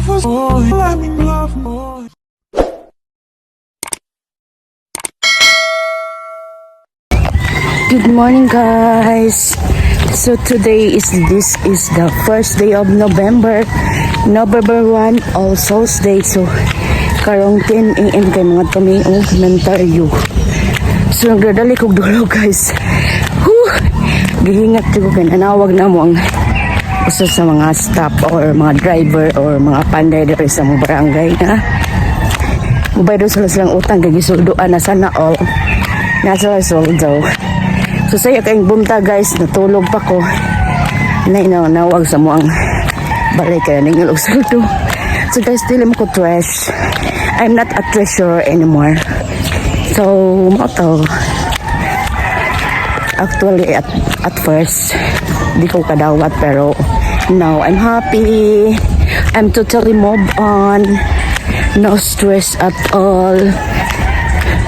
Let me love more. Good morning, guys. So today is this is the first day of November. November 1, All Souls Day. So karong 10 AM kay mga kami og mentaryo. So nagdadali kog dulo, guys. Whew! Gihingat ko kay nanawag na mo ang usa sa mga staff or mga driver or mga panday diri sa mga barangay na mubayad daw sila silang utang kay gisuldoan na. Sana all nasa sweldo. So saya kayong buntag, guys, natulog pa ko. Nay na nawag sa mo ang balay kaya ningil og sweldo. So guys, dili mo ko trash. I'm not a treasurer anymore. So, mao to. Actually, at first, di ko kadawat pero now I'm happy. I'm totally moved on. No stress at all.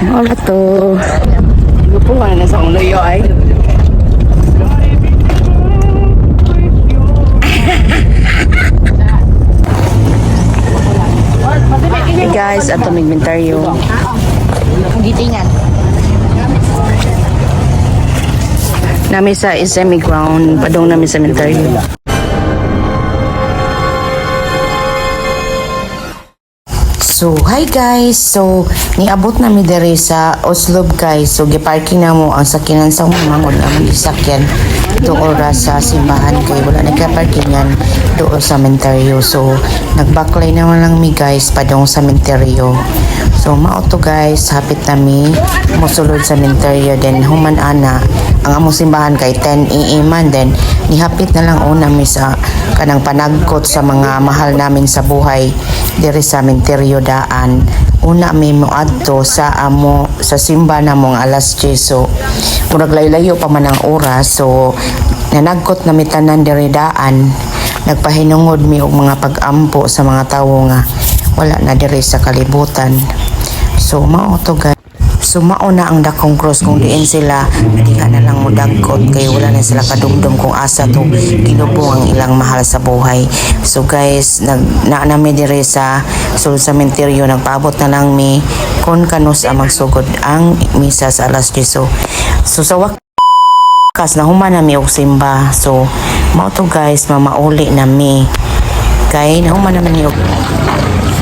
Mao na to. Grupo na sa ulo ay. Hey guys, ato inventaryo. Gitingan. Nami sa semi ground, padong nami sa inventaryo. So, hi guys! So, niabot na mi diri sa Oslob, guys. So, giparking na mo ang sakyanan sa mga mangod nga among gisakyan dool ra sa simbahan kay wala nagka-parkingan dool sa sementeryo. So, nagbaklay naman lang mi, guys, padong sa sementeryo. So, mao to, guys, hapit na mi mosulod sa sementeryo, then human ana ang among simbahan kay 10 AM man, then nihapit na lang una mi sa kanang panagkot sa mga mahal namin sa buhay diri sa sementeryo daan. Una mi moadto sa amo sa simba namo nga alas 10, so murag layo pa man ang oras, so nanagkot na mi tanan diri daan. Nagpahinungod mi og mga pag-ampo sa mga tawo nga wala na diri sa kalibutan. So mao to, guys. So mao na ang dakong cross kung diin sila diha na lang modagkot kay wala na sila kadumdum kung asa to gilubong ang ilang mahal sa buhay. So guys, nag naa na mi diri sa sulod sa sementeryo, nagpaabot na lang mi kon kanus ang magsugod ang misa sa alas 10. So sa wakas nahuman na mi og simba. So mao to, guys, mamauli na mi kay nahuman na mi og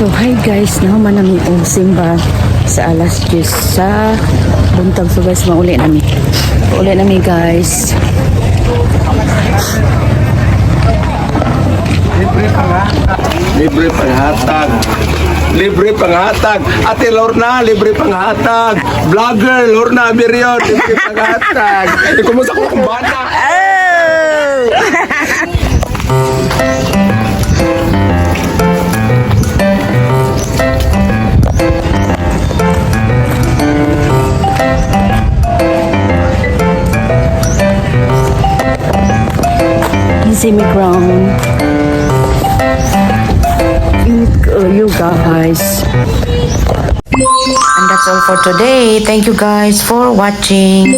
So hi guys, nahuman nami og simba sa alas 10 sa buntag. So guys, mauli nami. Uli nami, guys. Libre panghatag. Libre panghatag. Ate Lorna, libre panghatag. Vlogger Lorna Birion, libre panghatag. Eh, kumusta ko akong bata? Semi ground. Init you guys. And that's all for today. Thank you guys for watching.